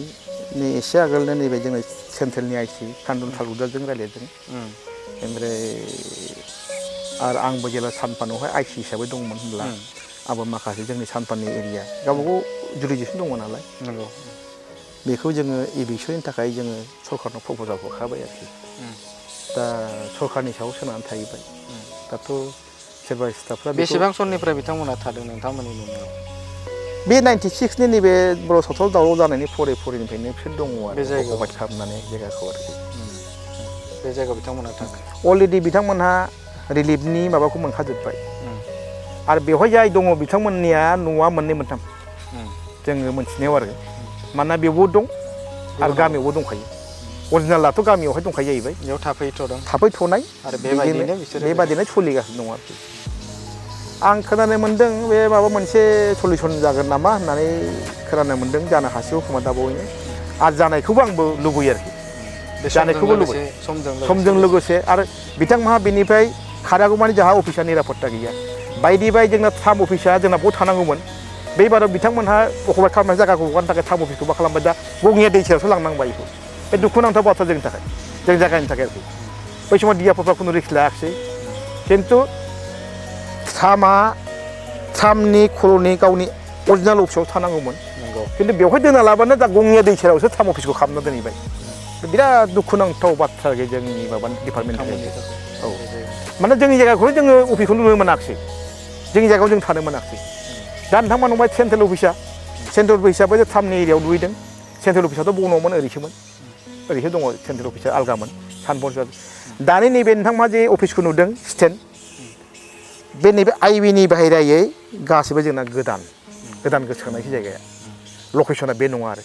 नै एसे आगोलनो नैबे जोंनि सेन्ट्रेलनि आइसि कान्दन तालुकदारजों रायज्लायदों ओमफ्राय आरो आंबो जेला सानपानावहाय आइसि हिसाबै दंमोन होनब्ला आंबो माखासे जोंनि सानपानि एरिया गावबागाव जुरिडिक्सन दङ नालाय नंगौ बेखौ जोङो इभिक्सननि थाखाय जोङो सरकारनाव प्रप'जाल हरखाबाय आरोखि दा सरकारनि सायाव सोनारनानै थाहैबाय दाथ' सोरबा स्टाफफ्रा बेसेबां समनिफ्राय बिथांमोना थादों नोंथांमोननि नुनायाव बे 96नि नैबे बर' सावथाल दावराव जानायनि फरेनिफ्रायनो बिसोर दङ आरो बे जायगायाव अकुपाइड खालामनानै जायगाखौ आरोखि बे जायगायाव बिथांमोना थाङो अलरेडि बिथांमोनहा रिलिफनि माबाखौ मोनखाजोब्बाय आरो बेवहाय जाय दङ बिथांमोननिया न'आ मोननै मोनथाम जोङो मोनथिनायाव आरो मानोना बेयावबो दं आरो गामियावबो दंखायो अरिजिनालाथ' गामियावहाय दंखायो जाहैबाय बेयाव थाफैथ'नाय आरो बेबादिनो सोलिगासिनो दं आरोखि आं खोनानो मोन्दों बे माबा मोनसे सलिउसन जागोन नामा होननानै खोनानो मोन्दों जानो हासिगौ खोमा दा बावैनो आरो जानायखौबो आंबो लुबैयो आरोखि जानायखौबो लुबैयो समजों लोगोसे आरो बिथांमोनहा बेनिफ्राय खारागौमानि जोंहा अफिसा निरापत्ता गैया बायदि जोंना ट्राम अफिसा जोंना बहुत थानांगौमोन बे बाराव बिथांमोनहा अकुपाइड खालामनाय जायगाखौ हगारनो थाखाय ट्राम अफिसखौबा खालामबाय दा गङिया दैसायावसो लांनांबाय बेखौ बे दुखुनांथाव बाथ्रा जोंनि थाखाय जों जायगानि थाखाय आरोखि बै समाव डिएफअफ्रा खुनु रिक्स लायाखिसै खिन्थु ट्रामनि खर'नि गावनि अरिजिनेल अफिसाव थानांगौमोन नंगौ खिन्थु बेवहाय दोना लाबानो दा गंनिया दै सेरावसो ट्राम अफिसखौ खालामना दोनहैबाय बिराद दुखुनांथाव बाथ्रा जोंनि माबानि डिपार्टमेन्टनि औ माने जोंनि जायगाखौनो जोङो अफिसखौनो नुनो मोनाखिसै जोंनि जायगायाव जों थानो मोनाखिसै दा नोंथांमोन नंबाय सेन्ट्रेल अफिसाबो जे ट्रामनि एरियायाव लुहैदों सेन्ट्रेल अफिसाथ' बन'मोन ओरैसोमोन ओरैसो दङ सेन्ट्रेल अफिसा आलगामोन सानबनसो दानि नैबे नोंथांमोना जे अफिसखौ नुदों स्टेन्ड बे नैबे आइबिनि बाहेरायै गासैबो जोंना गोदान गोसोखांनायसो जायगाया लकेसना बे नङा आरो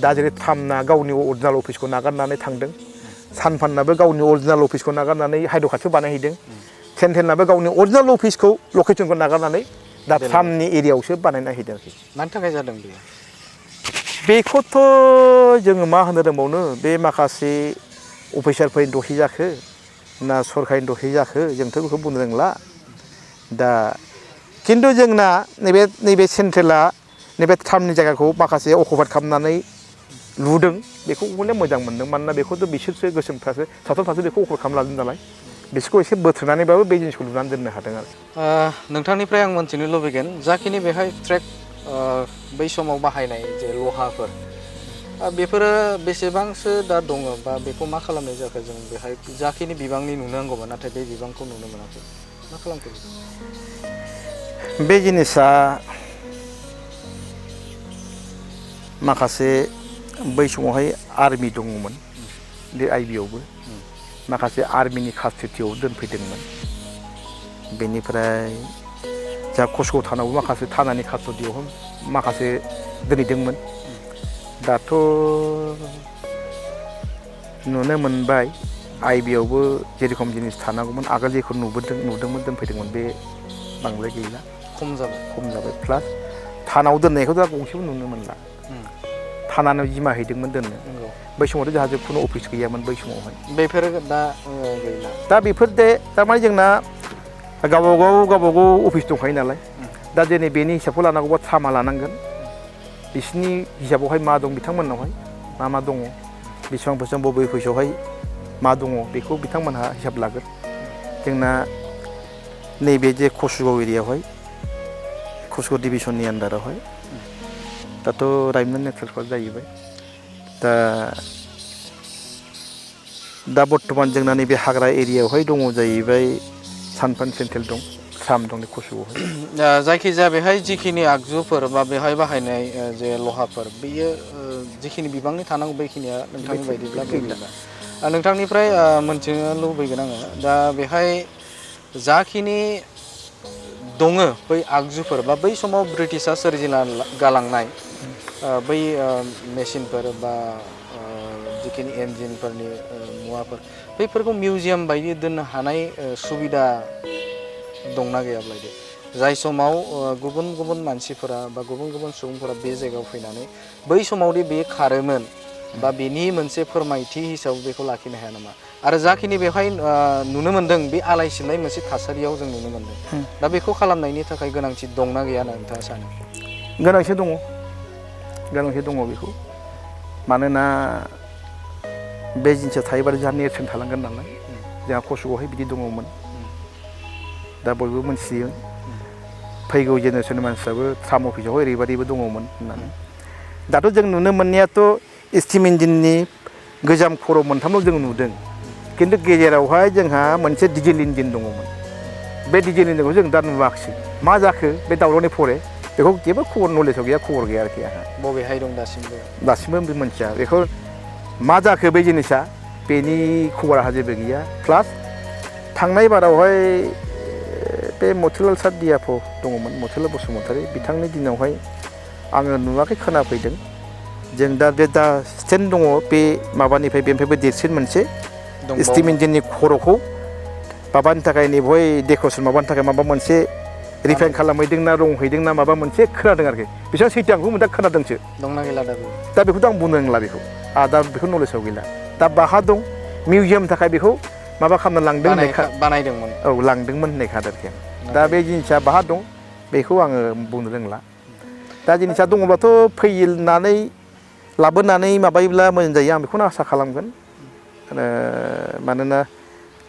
दा जेरै ट्रामना गावनि अरिजिनेल अफिसखौ नागारनानै थांदों सानफाननाबो गावनि अरिजिनेल अफिसखौ नागारनानै हाइद' खाथियाव बानायहैदों सेन्ट्रेलनाबो गावनि अरिजिनेल अफिसखौ लकेसनखौ नागारनानै दा ट्रामनि एरियायावसो बानायना हैदों आरोखि मानि थाखाय जादों बेयो बेखौथ' जोङो मा होनो रोंबावनो बे माखासे अफिसारफोरनि दहि जाखो ना सरकारनि दहि जाखो जोंथ' बेखौ बुंनो रोंला दा खिन्थु जोंना नैबे सेन्ट्रेला नैबे ट्रामनि जायगाखौ माखासे अकुपाइड खालामनानै लुदों बेखौ अनेक मोजां मोनदों मानोना बेखौथ' बिसोरसो गोसोमफ्रासो सावथालफ्रासो बेखौ अकुपाइड खालामना लादों नालाय बिसोरखौ एसे बोथ्रोदनानैबाबो बे जिनिसखौ लुनानै दोननो हादों आरो नोंथांनिफ्राय आं मोनथिनो लुबैगोन जाखिनि बेहाय ट्रेक बै समाव बाहायनाय जे लहाफोर बेफोरो बेसेबांसो दा दङ बा बेखौ मा खालामनाय जाखो जों बेहाय जाखिनि बिबांनि नुनो नांगौमोन नाथाय बे बिबांखौ नुनो मोनाखै मा खालामखो बे जिनिसा माखासे बै समावहाय आर्मि दङमोन बे आइबिआवबो माखासे आर्मिनि कास्टडियाव दोनफैदोंमोन बेनिफ्राय जा कसुगाव थानायावबो माखासे थानानि कास्टडियावहाय माखासे दोनहैदोंमोन दाथ' नुनो मोनबाय आइबिआवबो जेरेखम जिनिस थानांगौमोन आगोल जेखौ नुदोंमोन दोनफैदोंमोन बे बांद्राय गैला खम जाबाय प्लास थानाव दोननायखौ दा गंसेबो नुनो मोनला थानानो जिमा हैदोंमोन दोननो बै समावथ' जोंहा खुनु अफिस गैयामोन बै समावहाय बेफोर दा गैला दा बेफोर दे थारमाने जोंना गावबागाव अफिस दंखायो नालाय दा दिनै बेनि हिसाबखौ लानांगौबा ट्रामा लानांगोन बिसिनि हिसाबावहाय मा दं बिथांमोननावहाय मा दङ बेसेबां बबे अफिसावहाय मा दङ बेखौ बिथांमोनहा हिसाब लागोन जोंना नैबे जे कसुगाव एरियायावहाय कसुगाव डिभिजननि आन्दारावहाय दाथ' रायमना नेसनेल पार्क जाहैबाय दा बर्थमान जोंना नैबे हाग्रा एरियायावहाय दङ जाहैबाय सानफान सेन्ट्रेल दं ट्राम दं कसुगावहाय जायखिजाया बेहाय जिखिनि आगजुफोर बा बेहाय बाहायनाय जे लहाफोर बेयो जिखिनि बिबांनि थानांगौ बेखिनिया नोंथांनि बायदिब्ला गैला नोंथांनिफ्राय मोनथिनो लुबैगोन आङो दा बेहाय जाखिनि दङ बै आगजुफोर बा बै समाव ब्रिटिशआ सोरजिना गालांनाय बै मेसिनफोर बा जिखिनि इन्जिनफोरनि मुवाफोर बैफोरखौ मिउजियाम बायदि दोननो हानाय सुबिदा दंना गैयाब्ला जाय समाव गुबुन मानसिफोरा बा गुबुन सुबुंफोरा बे जायगायाव फैनानै बै समावदि बे खारोमोन बा बेनि मोनसे फोरमायथि हिसाबै बेखौ लाखिनो हाया नामा आरो जाखिनि बेवहाय नुनो मोन्दों बे आलाय सिलाय मोनसे थासारियाव जों नुनो मोन्दों दा बेखौ खालामनायनि थाखाय गोनांथि दंना गैया होनना नोंथाङा सानो गोनांथि दङ बेखौ मानोना बे जिनिसा थायोबानो जोंहा नेरसोन थालांगोन नालाय जोंहा कसुगावहाय बिदि दङमोन दा बयबो मोनथियो फैगौ जेनेरेसननि मानसिफ्राबो ट्राम अफिसावहाय ओरैबायदिबो दङमोन होननानै दाथ' जों नुनो मोननायाथ' स्टिम इन्जिननि गोजाम खर' मोनथामल' जों नुदों खिन्थु गेजेरावहाय जोंहा मोनसे डिजेल इन्जिन दङमोन बे डिजेल इन्जिनखौ जों दा नुवाखिसै मा जाखो बे दावरावनि फरे बेखौ जेबो नलेजाव गैया खबर गैया आरोखि आंहा बबेहाय दं दासिमबो मोनथिया बेखौ मा जाखो बे जिनिसा बेनि खबर आंहा जेबो गैया प्लास थांनाय बारावहाय बे मथिलाल सार डिएफअ दङमोन मथिलाल बसुमतारी बिथांनि दिनावहाय आङो नुवाखै खोनाफैदों जों दा स्टेन्ड दङ बे माबानिफ्राय बेनिफ्रायबो देरसिन मोनसे स्टिम इन्जिननि खर'खौ माबानि थाखाय नै बेवहाय डेक'रेसन माबानि थाखाय माबा मोनसे रिफाइन खालामहैदों ना रं हैदों ना माबा मोनसे खोनादों आरोखि बेसेबां सैथो आंखौ दा खोनादोंसो दंना गैला दा बेखौथ' आं बुंनो रोंला बेखौ दा बेखौ नलेजाव गैला दा बाहा दं मिउजियामनि थाखाय बेखौ माबा खालामना लांदों बानायदोंमोन लांदोंमोन होननाय खोनादों आरोखि दा बे जिनिसा बाहा दं बेखौ आङो बुंनो रोंला दा जिनिसा दङब्लाथ' फैनानै लाबोनानै माबायोब्ला मोजां जायो आं बेखौनो आसा खालामगोन मानोना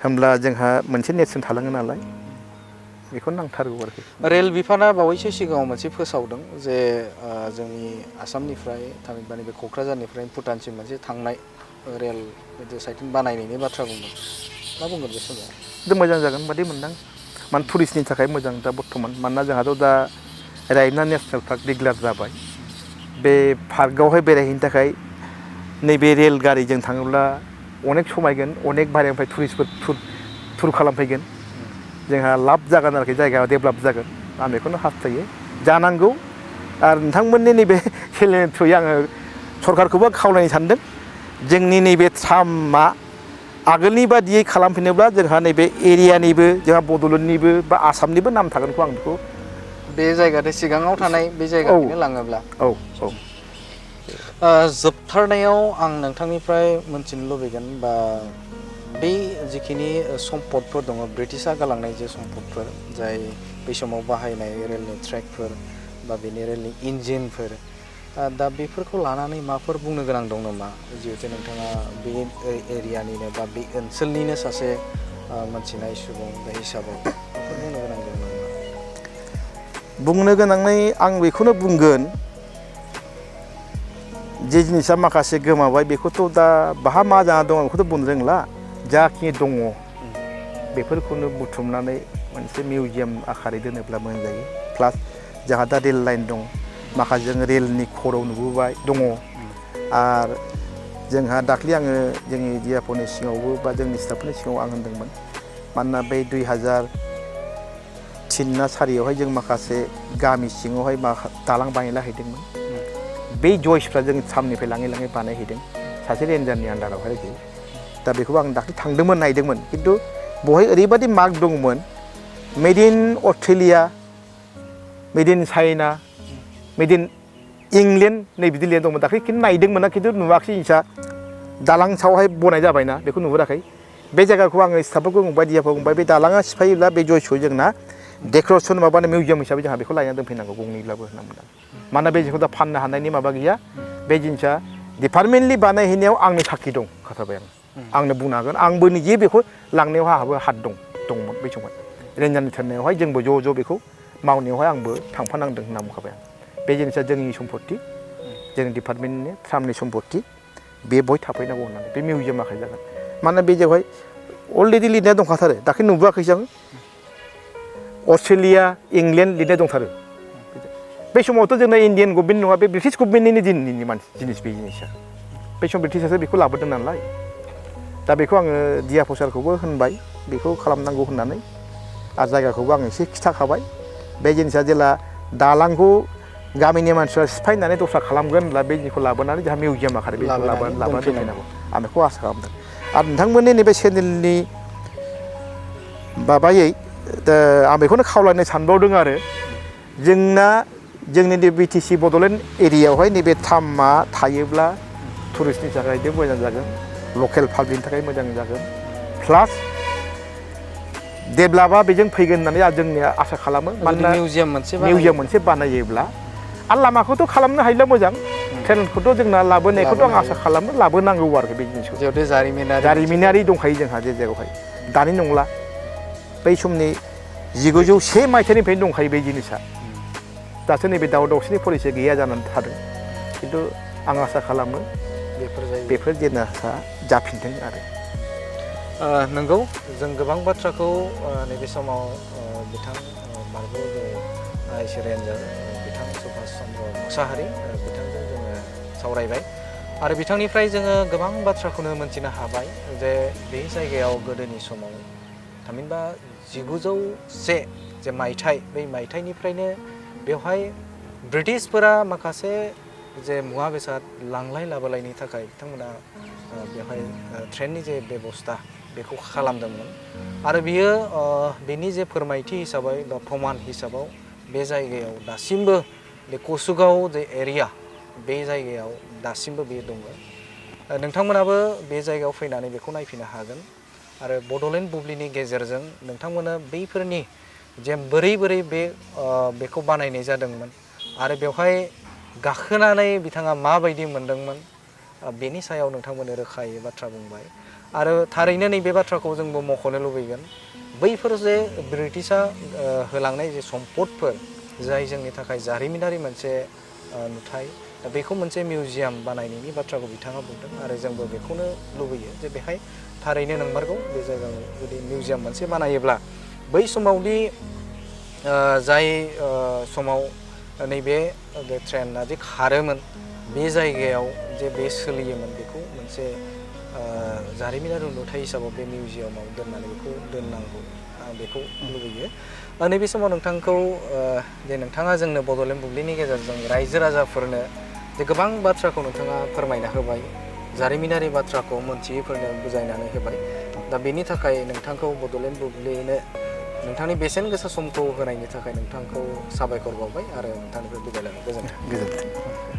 होमब्ला जोंहा मोनसे नेरसोन थालाङो नालाय बेखौ नांथारगौ आरोखि। रेल बिफाना बावैसो सिगाङाव मोनसे फोसावदों जे जोंनि आसामनिफ्राय थामहिनबा नैबे क'क्राझारनिफ्राय भुटानसिम मोनसे थांनाय रेल साइटिं बानायनायनि बाथ्रा बुंदों। मा बुंगोन बे समाव? जों मोजां जागोन बादि मोनदां। माने टुरिस्टनि थाखाय मोजां दा बर्थमान। मानोना जोंहाथ' दा रायमना नेसनेल पार्क डिक्लेयार जाबाय। बे पार्कआवहाय बेरायहैनो थाखाय नैबे रेल गारिजों थाङोब्ला अनेक समायगोन, अनेक बाहेरानिफ्राय टुरिस्टफोर टुर खालामफैगोन। जोंहा लाब जागोन आरोखि, जायगाया डेभेलप जागोन। आं बेखौनो हास्थायो जानांगौ। आरो नोंथांमोननि नैबे चेनेलनि थ्रुयै आङो सरकारखौबो खावलायनो सानदों, जोंनि नैबे ट्रामआ आगोलनि बादियै खालामफिनोब्ला जोंहा नैबे एरियानिबो, जोंहा बड'लेण्डनिबो बा आसामनिबो नाम थागोनखौ आं बेखौ बे जायगाथे सिगाङाव थानाय बे जायगाखौनो लाङोब्ला। औ औ। जोबथारनायाव आं नोंथांनिफ्राय मोनथिनो लुबैगोन बा बै जिखिनि सम्पदफोर दङ, ब्रिटिशआ गालांनाय जे सम्पदफोर, जाय बै समाव बाहायनाय रेलनि ट्रेकफोर बा बेनि रेलनि इन्जिनफोर, दा बेफोरखौ लानानै माबाफोर बुंनो गोनां दं नामा? जिहेतु नोंथाङा बे एरियानिनो बा बे ओनसोलनिनो सासे मोनथिनाय सुबुं हिसाबै माबाफोर बुंनो गोनां दं नामा? बुंनो गोनाङै आं बेखौनो बुंगोन, जे जिनिसा माखासे गोमाबाय बेखौथ' दा बाहा मा जाना दङ बेखौथ' बुंनो रोंला। जाखिनि दङ बेफोरखौनो बुथुमनानै मोनसे मिउजियाम आकारै दोनोब्ला मोजां जायो। प्लास जोंहा दा रेल लाइन दं, माखासे जों रेलनि खर' नुबोबाय दङ। आरो जोंहा दाख्लै आङो जोंनि डिआरप'नि सिगाङावबो बा जोंनि स्टाफफोरनि सिगाङाव आं होनदोंमोन, मानोना बै 2003 ना 4आवहाय जों माखासे गामि सिङावहाय दालां बानायला हैदोंमोन। बै जइसफ्रा जों ट्रामनिफ्राय लाङै लाङै बानायहैदों सासे रेन्जारनि आन्दारावहाय आरोखि। दा बेखौबो आं दाख्लै थांदोंमोन, नायदोंमोन। खिन्थु बेवहाय ओरैबायदि मार्क दंमोन, made in Australia, made in China, made in England, नै बिदि लिरनाय दंमोन। दाख्लै खिन्थु नायदोंमोन, खिन्थु नुवाखै जिनिसा दालां सायावहाय बनाय जाबायना, बेखौ नुहुराखै। बे जायगाखौ आङो स्टाफफोरखौ बुंबाय, डिआरप'खौ बुंबाय, बे दालाङा सिफायोब्ला बे जइसखौ जोंना डेक'रेसन माबानो मिउजियाम हिसाबै जोंहा बेखौ लायनानै दोनफैनांगौ गंनैब्लाबो होनना बुंदों। मानोना बे जिनिसखौ दा फाननो हानायनि माबा गैया। बे जिनिसा डिपार्टमेन्टलि बानायहैनायाव आंनि साखि दं खोथाबाय आंनो बुंनो हागोन। आंबो निजे बेखौ लांनायाव आंहाबो हात दंमोन बै समाव। रेन्जारनि थिननायावहाय जोंबो ज' बेखौ मावनायावहाय आंबो थांफानांदों होनना बुंखाबाय आं। बे जिनिसा जोंनि सम्पति, जोंनि डिपार्टमेन्टनि ट्रामनि सम्पति, बे बहाय थाफैनांगौ होननानै बे मिउजियाम आखाइ जागोन। मानोना बे जायगायावहाय अलरेडि लिरनाय दंखाथारो, दाख्लै नुबोआखैसो आं, अस्ट्रेलिया, इंलेण्ड लिरनाय दंथारो। बे समावथ' जोंना इण्डियान गभर्नमेन्ट नङा, बे ब्रिटिश गभर्नमेन्टनिनो दिननि जिनिस बे जिनिसा। बे समाव ब्रिटिशासो बेखौ लाबोदों नालाय। दा बेखौ आङो डिआरप' सारखौबो होनबाय बेखौ खालामनांगौ होननानै, आरो जायगाखौबो आं एसे खिथाखाबाय। बे जिनिसा जेला दालांखौ गामिनि मानसिफ्रा सिफायनानै दस्रा खालामगोन होनब्ला बे जिनिसखौ लाबोनानै जोंहा मिउजियाम आकारै बेखौ लाबोनानै दोनफैनांगौ, आं बेखौ आसा खालामदों। आरो नोंथांमोननि नैबे चेनेलनि माबायै आं बेखौनो खावलायनो सानबावदों आरो, जोंना जोंनि बे बिटिसि बड'लेण्ड एरियायावहाय नैबे ट्रामआ थायोब्ला टुरिस्टनि थाखाय मोजां जागोन, लकेल पाब्लिकनि थाखाय मोजां जागोन। प्लास डेभेलपआ बेजों फैगोन होननानै जोंनि आसा खालामो। मानोना मिउजियाम मोनसे बानायोब्ला, आरो लामाखौथ' खालामनो हायोब्ला मोजां, ट्रेनखौथ' जोंना लाबोनायखौथ' आं आसा खालामो लाबोनांगौ आरोखि बे जिनिसखौ। जारिमिनारि दंखायो जोंहा जे जायगायावहाय, दानि नंला। बै समनि 1901 मायथाइनिफ्रायनो दंखायो बे जिनिसा। दासो नैबे दावराव दावसिनि पलिसि गैया जानानै थादों। खिन्थु आं आसा खालामो बेफोर जिनिसा जाफिनथों आरो। नंगौ, जों गोबां बाथ्राखौ नैबे समाव बिथां मार्बल आइस रेन्जार बिथां सुभाष चन्द्र मुसाहारि बिथांजों जोङो सावरायबाय। आरो बिथांनिफ्राय जोङो गोबां बाथ्राखौनो मोनथिनो हाबाय जे बे जायगायाव गोदोनि समाव थामहिनबा 1901 जे मायथाइ, बै मायथाइनिफ्रायनो बेवहाय ब्रिटिशफोरा माखासे जे मुवा बेसाद लांलाय लाबोलायनि थाखाय बिथांमोना बेवहाय ट्रेननि जे बेबस्था बेखौ खालामदोंमोन। आरो बियो बेनि जे फोरमायथि हिसाबै बा प्रमान हिसाबाव बे जायगायाव दासिमबो बे कसुगाव जे एरिया, बे जायगायाव दासिमबो बेयो दङ। नोंथांमोनाबो बे जायगायाव फैनानै बेखौ नायफैनो हागोन। आरो बड'लेण्ड बुब्लिनि गेजेरजों नोंथांमोना बैफोरनि जे बोरै बेखौ बानायनाय जादोंमोन आरो बेवहाय गाखोनानै बिथाङा माबायदि मोनदोंमोन, बेनि सायाव नोंथांमोननो रोखायै बाथ्रा बुंबाय। आरो थारैनो नैबे बाथ्राखौ जोंबो मख'नो लुबैगोन बैफोर जे ब्रिटिशआ होलांनाय जे सम्पदफोर जाय जोंनि थाखाय जारिमिनारि मोनसे नुथाय दा बेखौ मोनसे मिउजियाम बानायनायनि बाथ्राखौ बिथाङा बुंदों आरो जोंबो बेखौनो लुबैयो जे बेहाय थारैनो नंमारगौ बे जायगायाव जुदि मिउजियाम मोनसे बानायोब्ला बै समावदि जाय समाव नैबे बे ट्रेना जे खारोमोन बे जायगायाव जे बे सोलियोमोन बेखौ मोनसे जारिमिनारि नुथाय हिसाबाव बे मिउजियामाव दोननानै बेखौ दोननांगौ आं बेखौ लुबैयो नैबे समाव नोंथांखौ जे नोंथाङा जोंनो बड'लेण्ड बुब्लिनि गेजेरजों रायजो राजाफोरनो जे गोबां बाथ्राखौ नोंथाङा फोरमायना होबाय जारिमिनारि बाथ्राखौ मोनथियैफोरनो बुजायनानै होबाय दा बेनि थाखाय नोंथांखौ बड'लेण्ड बुब्लिनो नोंथांनि बेसेन गोसा समखौ होनायनि थाखाय नोंथांखौ साबायखर बावबाय आरो नोंथांनिफ्राय बिदाय लानो गोजोन्थों।